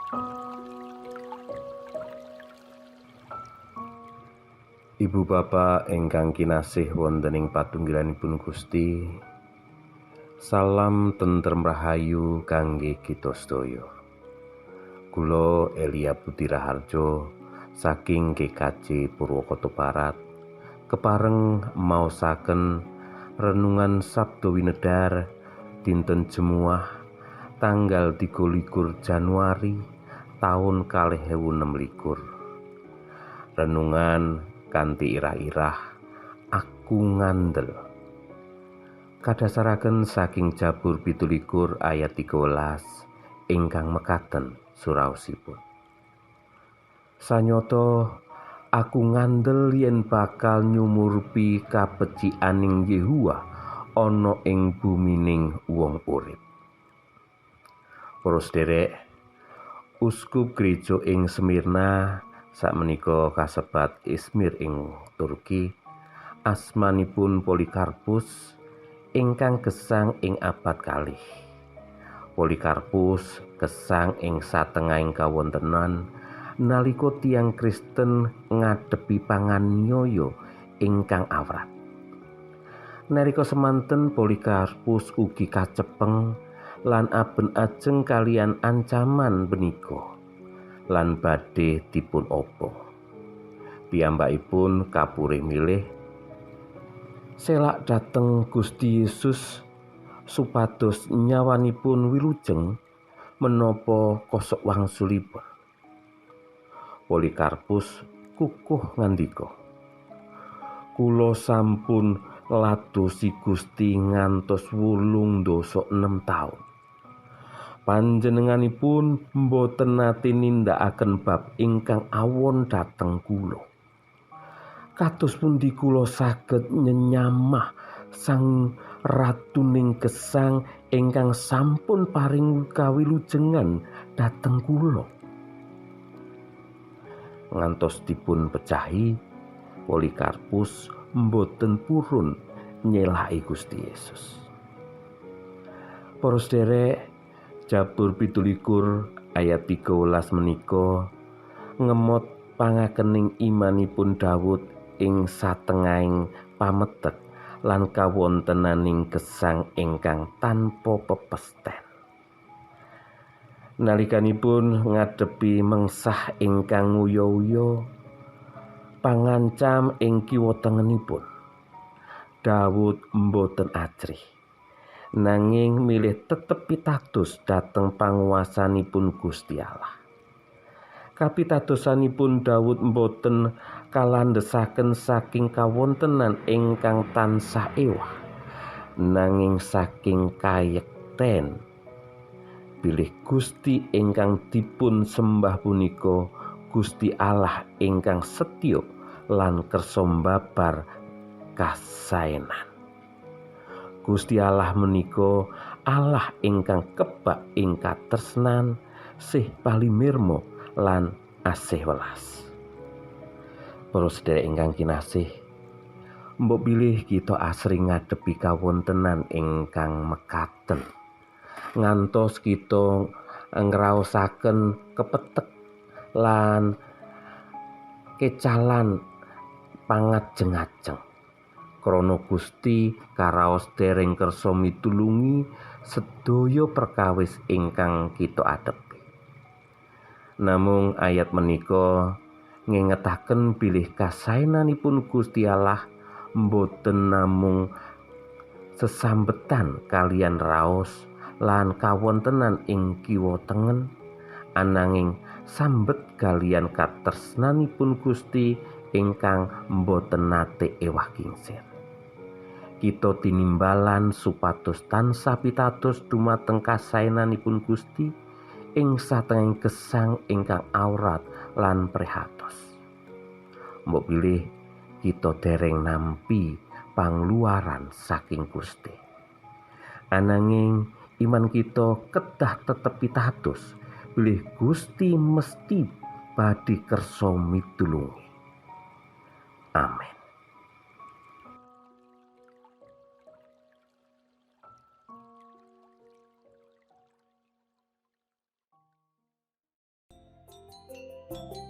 Ibu bapa ingkang kinasih wonten ing patunggilanipun Gusti, salam tentrem rahayu kangge kita sedaya. Kula Elia Budi Raharjo saking GKJ Purwokerto Barat kepareng maosaken renungan Sabda Winedar dinten Jemuah tanggal 23 Januari taun 2026. Renungan kanthi irah-irah aku ngandel, kadasaraken saking Jabur 27 ayat 13 ingkang mekaten suraosipun. Sanyata aku ngandel yen bakal nyumurpi kabecikaning Yehuwa ana ing bumining wong urip. Para sederek, uskup gereja ing Smyrna sakmenika kasebat Izmir ing Turki, asmanipun Polikarpus ingkang gesang ing abad kalih. Polikarpus gesang ing satengahing kawontenan nalika tiyang Kristen ngadepi panganiaya ingkang awrat. Nalika semanten Polikarpus ugi kacepeng lan aben ajeng kalian ancaman punika lan badhe dipun obong. Piyambakipun kapurih milih selak dhateng Gusti Yesus supados nyawanipun wilujeng menapa kosok wangsulipun. Polikarpus kukuh ngandika, "Kula sampun ladosi Gusti ngantos 86 taun. Panjenenganipun mboten nate nindakaken bab ingkang awon dhateng kula. Kados pundi kula saged nyenyamah sang ratuning gesang ingkang sampun paring kawilujengan dhateng kula?" Ngantos dipun pecahi, Polikarpus mboten purun nyelaki Gusti Yesus. Para sederek, Jabur 27 ayat 13 menika ngemot pangakening imanipun Daud ing satengahing pametek lan kawontenaning gesang ingkang tanpa pepesten. Nalikanipun ngadepi mengsah ingkang nguya-uya, pangancam ing kiwa tengenipun, Daud mboten ajrih, nanging milih tetep pitados dhateng panguwasanipun Gusti Allah. Kapitadosanipun Daud mboten kalandhesaken saking kawontenan ingkang tansah ewah, nanging saking kayekten bilih Gusti ingkang dipun sembah punika Gusti Allah ingkang setya lan kersa mbabar kasaenan. Gusti Allah menika Allah ingkang kebak ing katresnan, sih palimirma lan asih welas. Para sedherek ingkang kinasih, mbok bilih kita asring ngadepi kawontenan ingkang mekaten, ngantos kita ngraosaken kepetek lan kecalan pangajeng-ajeng. Krana Gusti karaos dereng kersa mitulungi sedaya perkawis ingkang kita adepi. Namung ayat menika ngengetaken bilih kasaenanipun Gusti Allah mboten namung sesambetan kalian raos lan kawontenan ing kiwa tengen, ananging sambet kalian katresnanipun Gusti ingkang mboten nate ewah kingsir. Kita tinimbalan supados tansah pitados dumateng kasaenanipun Gusti ing satengahing gesang ingkang awrat lan prihatos. Mbok bilih kita dereng nampi pangluaran saking Gusti. Ananging iman kita kedah tetep pitados bilih Gusti mesti badhe kersa mitulungi. Amin. Bye.